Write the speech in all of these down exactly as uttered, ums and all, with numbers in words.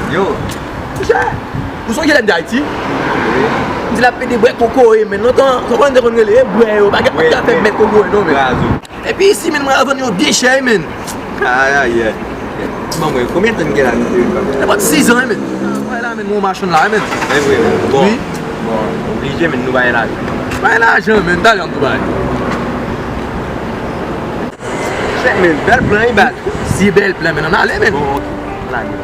Yo. Monchè, ou sonje lè m te Ayiti? M di l ap pede bwè kokoye, men lontan, sa w konn te konn rele, e bwè yo, pa gen moun ki ap fè mèt kokoye non, men. Epi isi, men, mwen al vann yo de chè, men. Ay, ay, ay. Bon, mwen, konbyen tan n gen la, nou te vin fè? Nenpòt sis an, men. Mwen la, men, mwen machann la, men. Men vre, men. Bon. Wi. Bon, oblije, men, nou pa gen lajan. Pa gen lajan, men, talè n tou bay. Chè, men, bèl plan, wi, baz. Si bèl plan, men, ann ale, men. Bon, ok. Ann ale.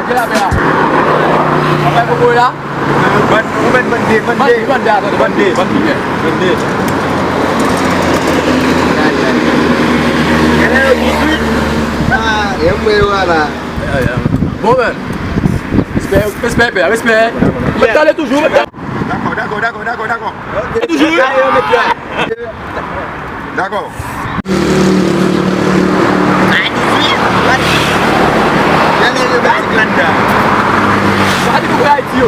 Aje la, pè a. Anba kokoye la. Vann, ou mèt vann de, vann de. Vann de, vann de, atann, vann de, vann de. Vann de. Genlè yo tout wi. Ah, e mwen yo a la. Bon, men. Respè, respè, pè, respè. Mwen t ale toujou, mwen t ale. Dakò, dakò, dakò, dakò, dakò. Toujou. Dakò. Gade pou Ayiti yo.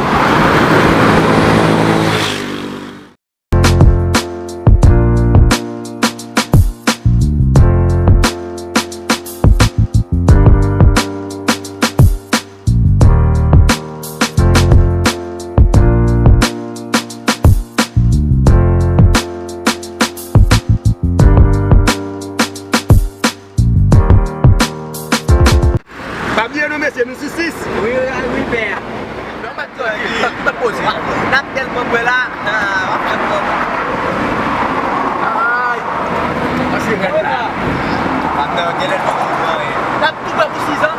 Pa bliye non mesye, nou sou sis. Wi, wi, wi, pè. Lè w mèt tranquille, tout, tout poze. N ap tèlman bwè la. Ah, w ap fè kòb. Ay. Pase rèd la. Pandan gen lè l pa konn anyen. N ap tou bwè pou sis an.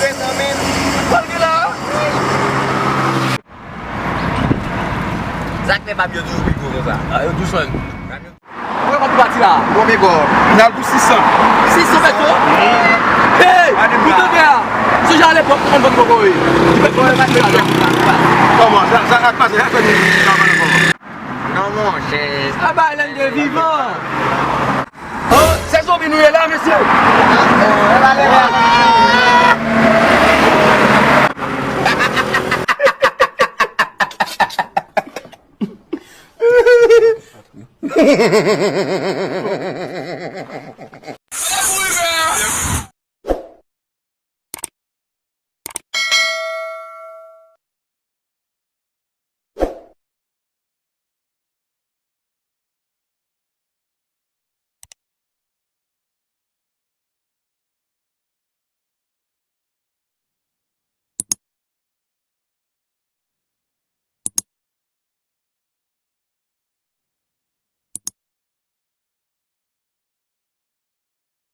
Sis an menm. Pral gen la. Sa k fè Fabio toujou pi gwo konsa? Ah, yo dous, man. Mwen konn pati la. Konbyen kò? N al pou sis san. Sis san pèso? Hey! Ou tande a? Sonje alepòk, mwen konn vann kokoye. Kòman? Sa, sa k ap pase? Sa fè nou pa vann ankò? Non, monchè. A bay lè n te vivan. Oh, se zonbi nou ye la, mesye.